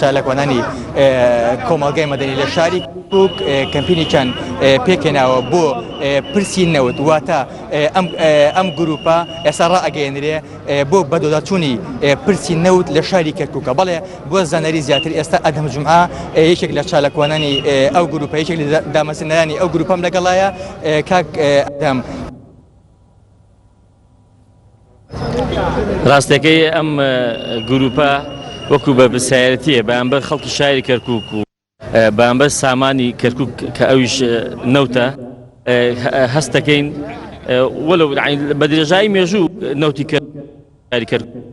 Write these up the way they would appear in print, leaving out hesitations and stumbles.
چالاکوانانی کۆمەڵگای مەدەنی لە شاری کەرکوک کەمپینێکیان پێکهێناوە بۆ پرسی نەوت واتە ئەم گروپە ئێستا ڕائەگەیەنرێ بۆ بەدۆداچوونی پرسی نەوت لە شاری کەرکووکە بەڵێ بۆ زانیاری زیاتر ئێستا ئەدەم جمعە یەکێک لە چالاکوانانی ئەو گروپە یەکێک لە دامەزرێنەرانی ئەو گروپەم لەگەڵایە کاک ئەدەم. ڕاستەکەی ئەم گروپە وەکو بەرپرسیارەتیە بەرامبەر خەڵکی شاری کەرکوک و بەرامبەر سامانی کەرکوک کە ئەویش نەوتە هەست دەکەین وەلو بە درێژایی مێژوو نەوتی شاری کەرکوک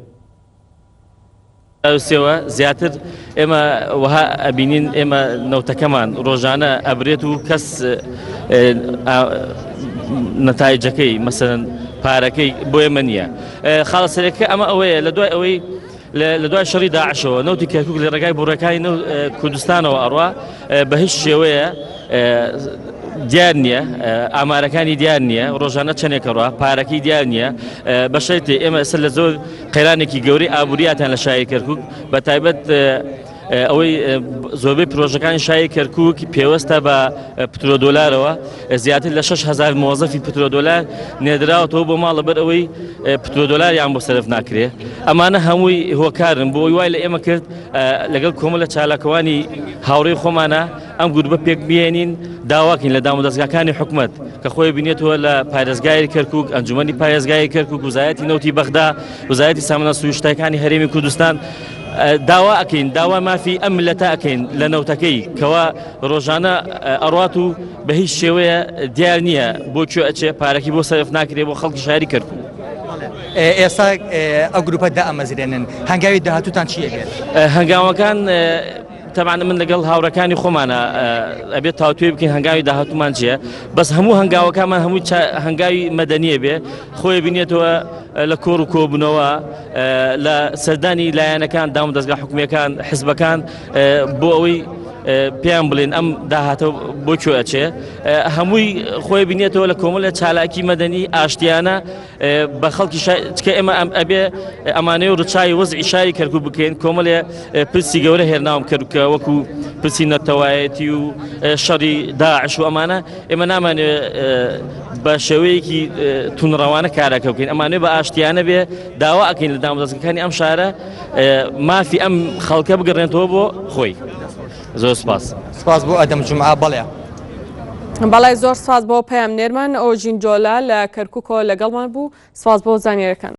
سێوە زیاتر ئێمە وەها ئەبینین ئێمە نەوتەکەمان ڕۆژانە ئەبرێت و کەس نەتایجەکەی مەسەن پارەکەی بۆ ئێمە نییە خاڵە سەرەکە ئەمە ئەوەیە لە دوای ئەوەی لە دوای شەڕی داعشەوە نەوتی کەرکک لە ڕێگای بڕەکانی کوردستانەوە ئەڕوا بە هیچ شێوەیە دیار نییە ئامارەکانی دیار نییە ڕۆژانە چەندێکەڕە پارەکەی دیار نییە بە شەرتێ ئێمە ئێستا لە زۆر قەیرانێکی گەورەی ئابووریاتان لە شاری کەرکک بە تایبەت ئەوەی زۆربەی پرۆژەکانی شاری کەرکک پێوەستە بە پترۆدۆلارەوە زیاتر لە 6هزار مۆزەفی پترۆدۆلار نێدراوەتەوە بۆ ماڵە بەر ئەوەی پترۆدۆلاریان بۆ سەرف ناکرێ ئەمانە هەمووی هۆکارن بۆ وای لە ئێمە کرد لەگەڵ کۆمەلە چالاکوانی هاوڕێی خۆمانە ئەم گروپە پێک بێنین داواکەین لە دامودەزگاکانی حکومەت کە خۆی بینێتەوە لە پارێزگای کەرکک ئەنجومەنی پارێزگای کەرکک وزایەتی نەوتی بەغدا وزایەتی سامانە سروشتەکانی هەرێمی کوردستان داوا ئەکەین داوا مافی ئەم ملەتە ئەکەین لە نەوتەکەی کەوا ڕۆژانە ئەڕات و بە هیچ شێوەیە دیار نییە بۆ کوێ ئەچێ پارەکی بۆ سەرف ناکرێ بۆ خەڵکی شاری کەرکک. ئێستا ئەو گروپە دائەمەزرێنن هەنگاوی داهاتووتان چییە بێت؟ هەنگاوەکان تەبعەن من لەگەڵ هاوڕەکانی خۆمانە ئەبێت تاوتوێ بکەین هەنگاوی داهاتومان چییە بەس هەموو هەنگاوەکانمان هەموو هەنگاوی مەدەنیە بێ خۆی بینێتەوە لە کۆڕ و کۆبوونەوە لە سەردانی لایەنەکان دام دەستگا حکومیەکان حزبەکان بۆ ئەوەی پێیان بڵێن ئەم داهاتە بۆ کوێ ئەچێ هەمووی خۆی بینێتەوە لە کۆمەڵە چالاکی مەدەنی ئاشتیانە بە خەڵکی چکە ئێمە ئەم ئەبێ ئەمانەیە و ڕچوی وەزعی شاری کەرکوک بکەین کۆمەڵێ پرسی گەورە هێرناوم کەرکە وەکو پرسی نەتەوایەتی و شەڕی داعش و ئەمانە ئێمە نامانێ بە شێوەیەکی تونڕەوانە کارەکە بکەین ئەمانێ بە ئاشتیانە بێ داوا ئەکەین لە دامودەزگەکانی ئەم شارە مافی ئەم خەڵکە بگەڕێنەوە بۆ خۆی زۆر سپاس. سپاس بۆ ئەدەم جومعە بەڵێ. بەڵێ زۆر سپاس بۆ پەیامنێرمان ئۆژین جۆلا لە کەرکوکەوە لەگەڵمان بوو سپاس بۆ زانیاریەکان.